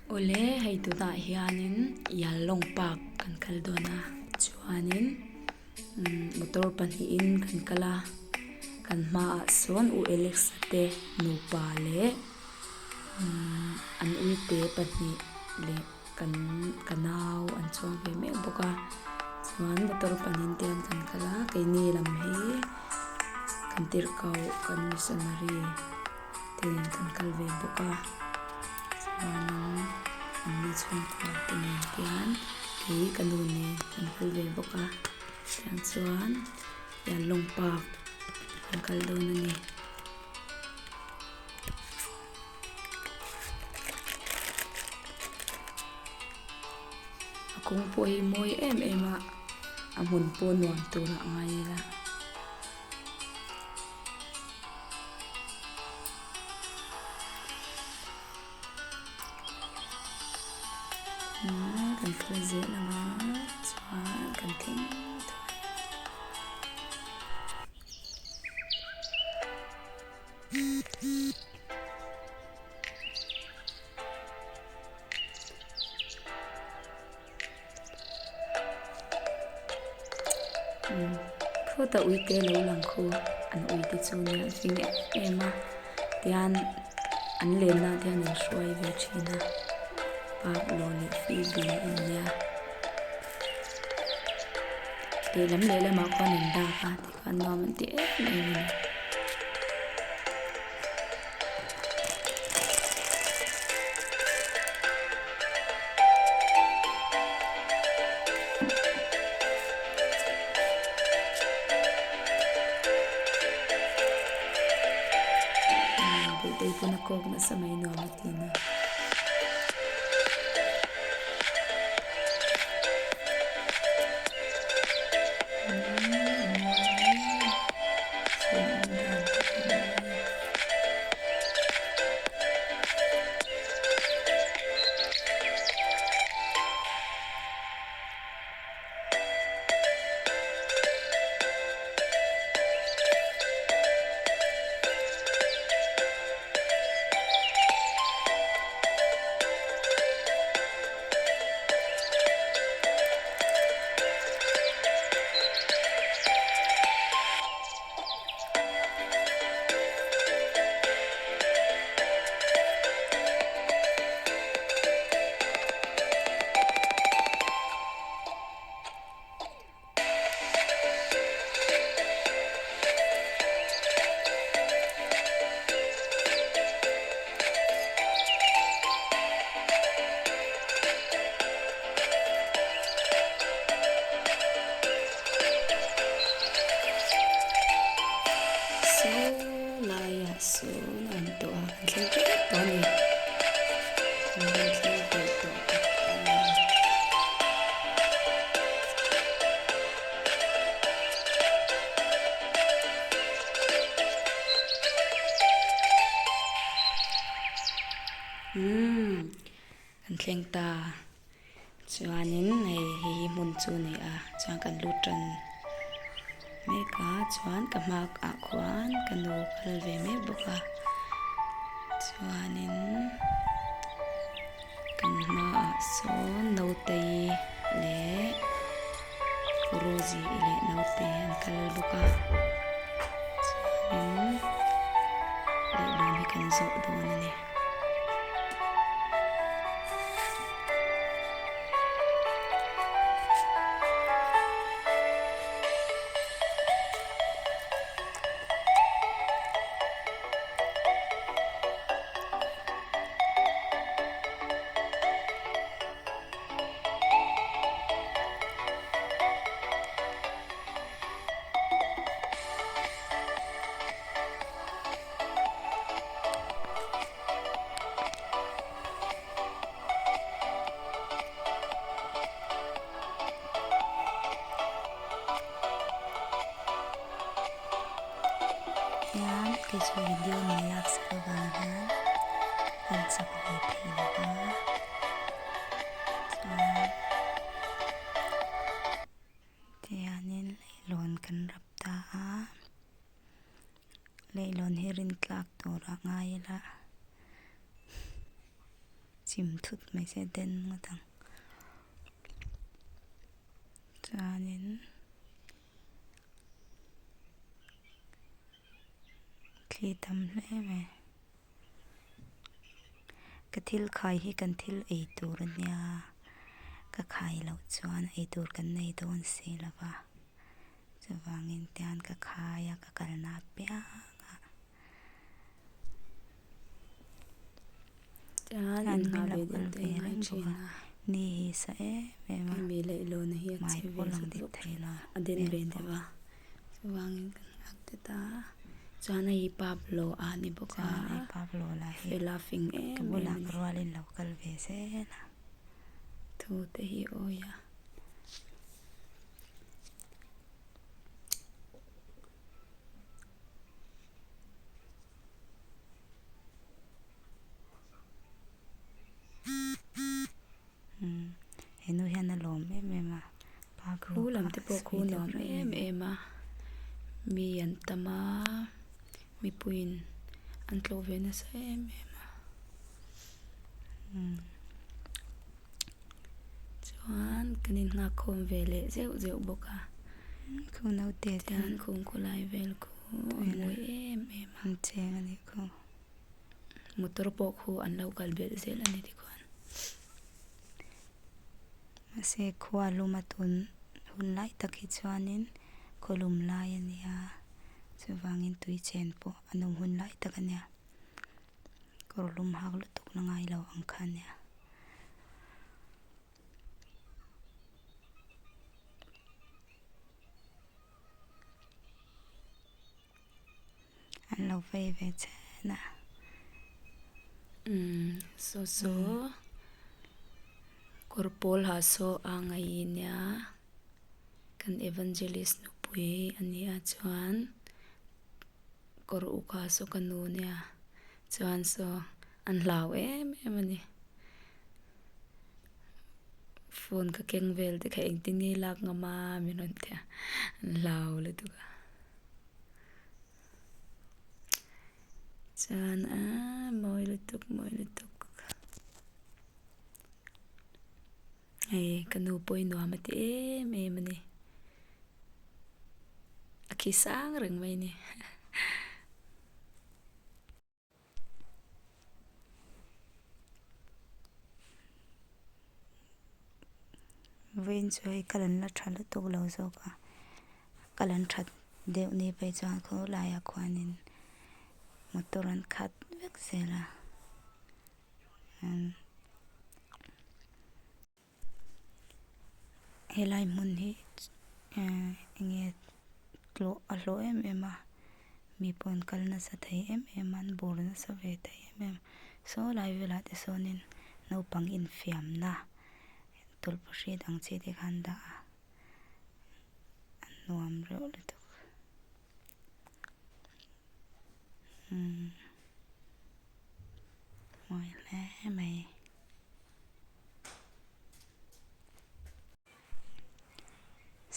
Awle hei tunah hianin Yalong park kan kal dawn a chuanin umm motor pahnihin kan kal a kan hmaah sawn u Alex-a te nupa leh umm an uite pahnih leh kan ka nau an chuang ve mek bawk a chuan motor pahnihin te hian kan kal a keini lam hi kan tirhkoh kan missionary te nen kan kal ve bawk a chuanin an ni chhungkua te nen hian kei ka nu nen kan kal ve bawk a tiang chuan Yalong park kan kal dawn a ni. A kawng pawh hi mawi em em a a hmun pawh nuam turah a ngai ila. Kan kal zel ang a chuan kan thleng thuai ang. Khawta uite lo lang khu an uite chu nia an fing em em a tian an lenna te hian an hruai ve thin a Pablo leh Phoebe an nia lehlam lehlamah khuan an dak a tikhan nuam an ti em em a ni. Bawihtei pawn a kawk nasa mai nuam a ti ni. Saw laiah sawn a awm tawh a kan thleng tep tawh a ni kan lo thleng tawh tawh tak a ni. Umm kan thleng ta. Chuanin hei hei hi hmun chu a ni a chuan kan lut tan mek a chuan ka hma ah khuan ka nu kal ve mek bawk a chuanin kan hmaah sawn nautei leh Rosie leh naute an kal bawk a chuanin lehlam hi kan zawh dawn a ni. Hian kei chu video min lak sak avang hian kan chak ve thei lo va chuan tihianin leihlawn kan rap ta a. Leihlawn hi rin tlak tur a ngai ila. Chim thut mai se den ngawt ang. Chuanin thli tam hle mai. Ka thil khai hi kan thil ei tur a nia, ka khai loh chuan ei tur kan nei dawn si lo va, chuvangin tian ka khai a ka kalna apiang a. Tian An in min nghah lo ve kal deuh te ve a ngai reng bawk thin a, a. ni hi sa em em a, Hemi leihlawn hi a hmai che pawh ve lang zuk dik zuk thei thin lo a, a den hmel ve pawh. deuh a, chuvangin kan nghak ta ta a, chuan hei Pablo a ni bawk a, Chuan hei Pablo lah hi fela fing ka em em bulah a ni. rualin lo kal ve zel a. Thu te hi awi a. He nu hian a lawm em em a Khu lam te pawh khu nuam em em a mi an tam a mipuiin an tlawh ve nasa em em a chuan kan innghak khawm ve leh zeuh zeuh bawk a Khu naute te chuan khung khawlai vel khu a mawi em em a an cheng a nih khu. Motor pawh khu an lo kal belh zel a ni tikhuan. Mahse khua lum a tun hun lai tak hi chuanin khaw lum lai a nia chuvangin tui chen pawh a nawm hun lai tak a nia kawr lum hak lutuk la ngai lo ang kha a nia. An lo vei ve chen a. Umm saw saw kawr pawl ha saw a ngaih nia kan evangelist nupui a nia chuan kawr uk ha saw ka nu nia chuan saw an hlau em em a ni phone ka keng vel te kha engtin nge lak ngam a min rawn ti a an hlau lutuk a. Chuan aaa mawi lutuk mawi lutuk hei ka nu pawh hi nuam a ti em em a ni a khi sang reng mai a ni. Vawiin chu hei ka lan la tha lutuk lo zawk a ka lan that deuh ni phei chuan khaw laiah khuanin motor an khat vek zel a. Helai hmun hi ehh enge tlawh a hlawh em em a mi pawh an kal nasa thei em em a an bur nasa ve thei em em saw lai velah te sawnin naupang infiamna tawlhpahrit ang chi te kha an dah a a nuam reuh lutuk umm mawi hle mai.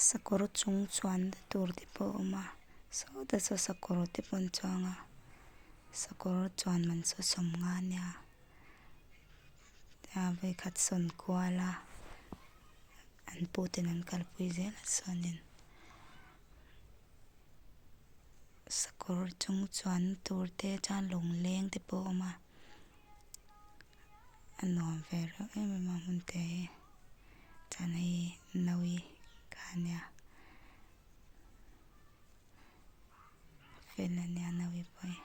Sakawr chung chuan na tur te pawh a awm a sawtah saw sakawr te pawh an chuang a sakawr chuan man saw sawmnga ania a vawikhat sawn kual a an pu ten an kalpui zel a chuanin sakawr chung chuan tur te chuan lawngleng te pawh a awm a. A nuam ve reuh em em a hmun te hi chuan hei naui kha a nia fel a nia naui pawh hi.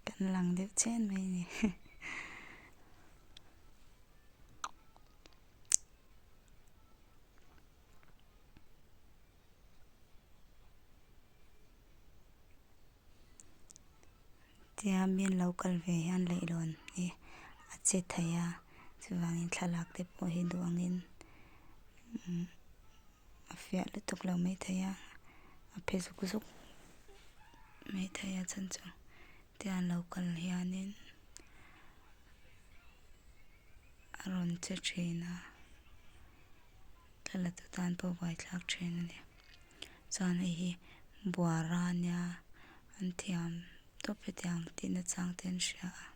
Kan lang deuh chen mai a ni. Tia mi an lo kal ve hian leihlawn hi a che thei a chuvangin thlalak te pawh hi duh angin umm a fiah lutuk lo maithei a a phe zuk zuk maithei a chhan chu tia an lo kal hianin. A rawn che thin a. Thla la tu tan pawh buaithlak thin a ni. Chuan hei hi buara ania an thiam tawp hetiang tih nachang te an hria a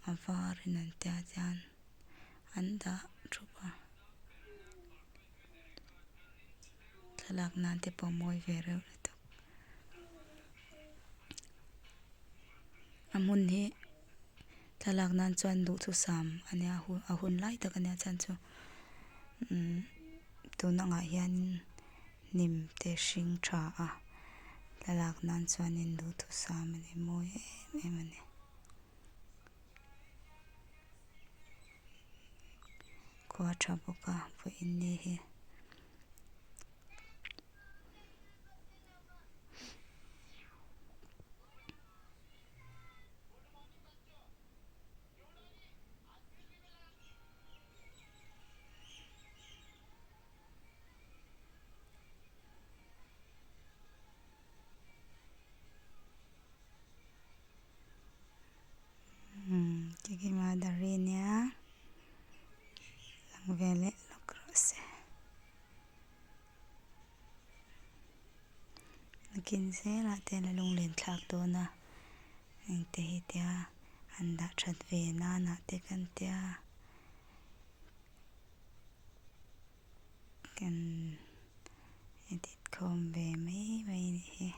a varin an tia chuan an dah thup a thlalak nan te pawh a mawi ve reuh lutuk a hmun hi thlalak nan chuan duhthusam a nia a hun lai tak a nia chuan chu umm tun angah hianin hnim te hring tha a thlalak nan chuanin duhthusam a ni mawi em em a ni. Khua tha bawk a vawiin ni hi. Keimah dari nia lang ve leh lawk rawh se nakin zelah te la lunglen thlak dawn a engte hi tia an dah that ve nanah te kan tia kan edit khawm ve mai mai a nih hi.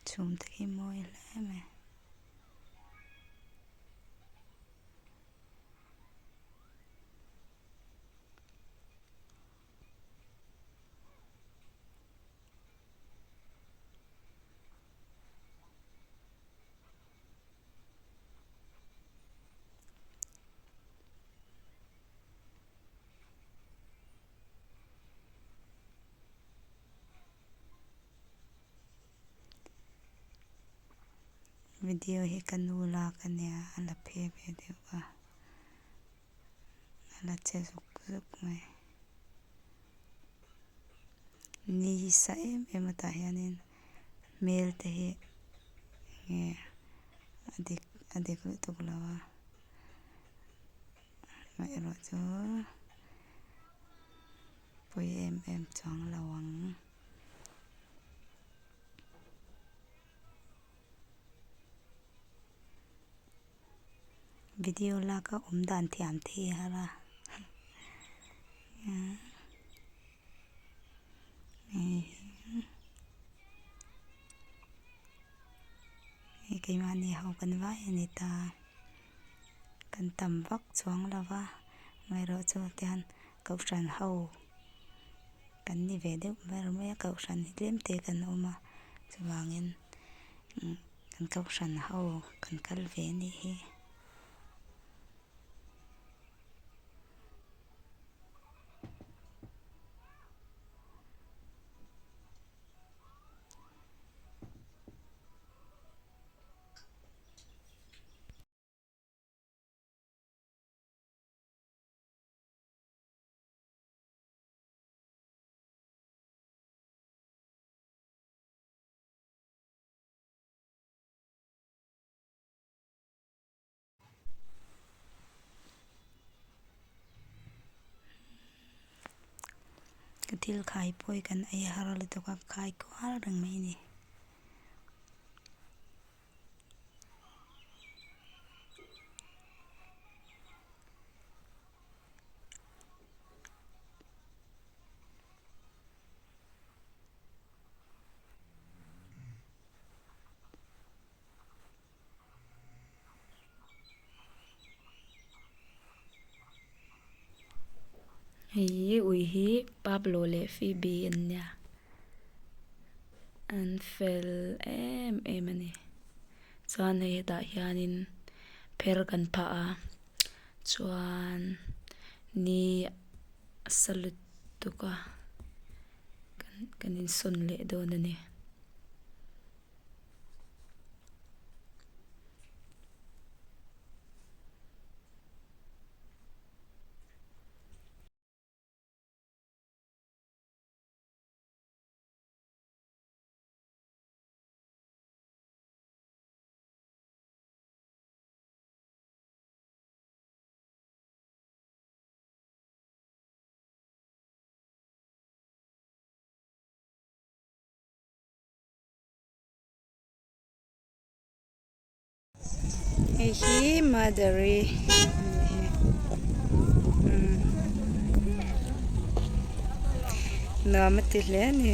Chhum te khi mawi hle mai. Video hi ka nu lak a nia a la phe ve deuh a a la che zuk zuk mai ni hi sa em em a tah hianin hmel te hi enge a dik a dik lutuk lo a amaherawh chu. Pui em em chuang lo ang. Video lak a awm dan thiam thei har a. Hei keimahni ho kan vai a ni ta. Kan tam vak chuang lo va amaherawhchu tihian Kohhran ho kan ni ve deuh ber mai a, kohhran hi tlem te kan awm a, chuvangin kan kohhran ho kan kal ve a nih hi. Ka thil khai pawi kan ei har lutuk a khai kual reng mai a ni. Hei ui hi Pablo leh Phoebe an nia an fel em em a ni chuan hei hetah hianin pher kan phah a chuan ni a sa lutuk a kan insawn leh dawn a ni. Hei hi Mother-i a nih hi umm nuam a ti hle a ni.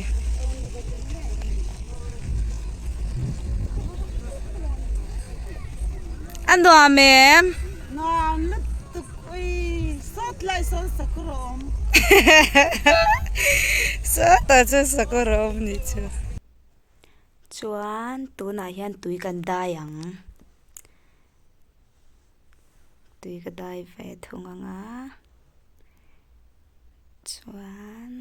A nuam em? Nuam lutuk ui sawt lai sawn sakawr a awm. Sawtah chuan sakawr a awm nih chu. Chuan tunah hian tui kan dai ang. Tui ka dai ve thung ang a. Chuan.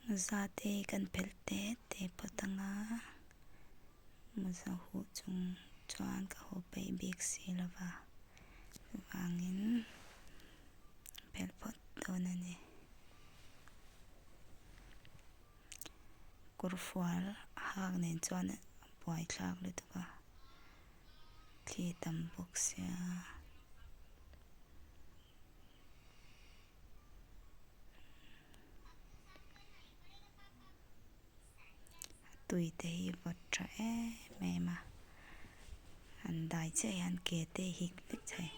Mawza te kan phelh te te phawt ang a. Mawza huh chung chuan ka haw peih bik si lo va. Chuvangin. Phelh phawt dawn a ni. Kawr fual hak nen chuan a buai thlak lutuk a, thli tam bawk sia. A tui te hi vawt tha em em a, han dai chiah hian ke te a hik vek thei.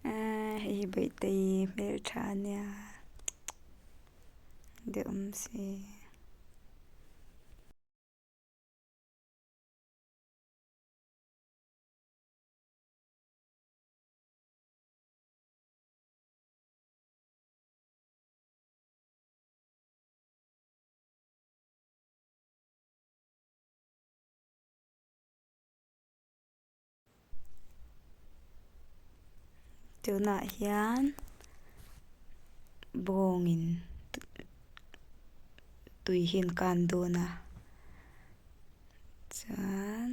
Ahh hei hi Bawihtei hmeltha a nia deuh awm si. Tunah hian bawngin tui hi an kan dawn a chuan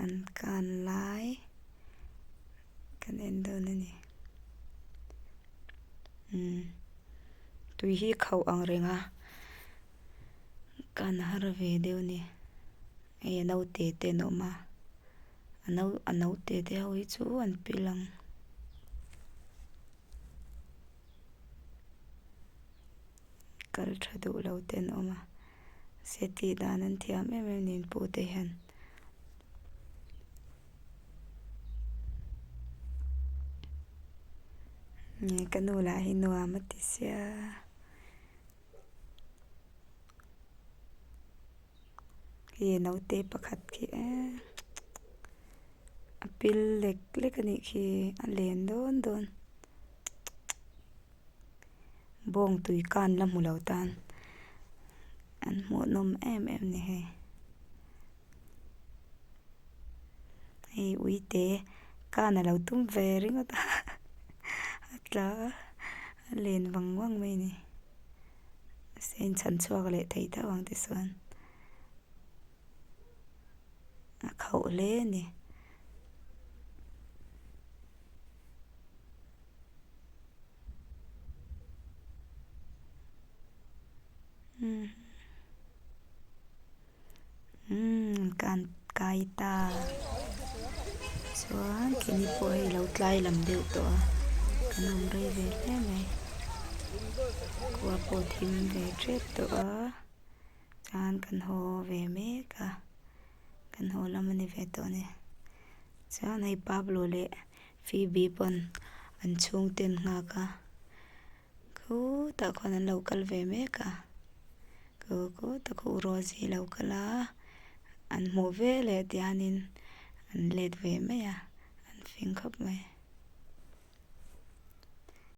an kan lai kan en dawn a ni umm tui hi khauh ang reng a kan har ve deuh a ni hei a naute te an awm a a no a naute te ho hi chu an pil ang. Kal tha duh lo te an awm a se tih dan an thiam em em nen pu te hian. Nge ka nu lah hi nuam a ti sia. Hei naute pakhat khi eee a pil lek lek a nih khi a len dawn dawn. Bawng tui kan la hmu lo tan an hmuhnawm em em a ni hei. Hei uite kan a lo tum ve ringawt a a tla a a len vang vang mai a ni mahse a inchhan chhuak leh thei tho ang tichuan a khauh hle a ni. Umm kan kai ta chuan keini pawh hei lo tlai lam deuh tawh a kan awm rei ve hle mai khua pawh thim ve tep tawh a chuan kan haw ve mek a kan haw lam a ni ve tawh a ni chuan hei Pablo leh Phoebe pawn an chhungte an nghak a. Khutah khuan an lo kal ve mek a khu khutah khu Rosie a lo kal a an hmuh veleh tihianin an let ve mai a an fing khawp mai.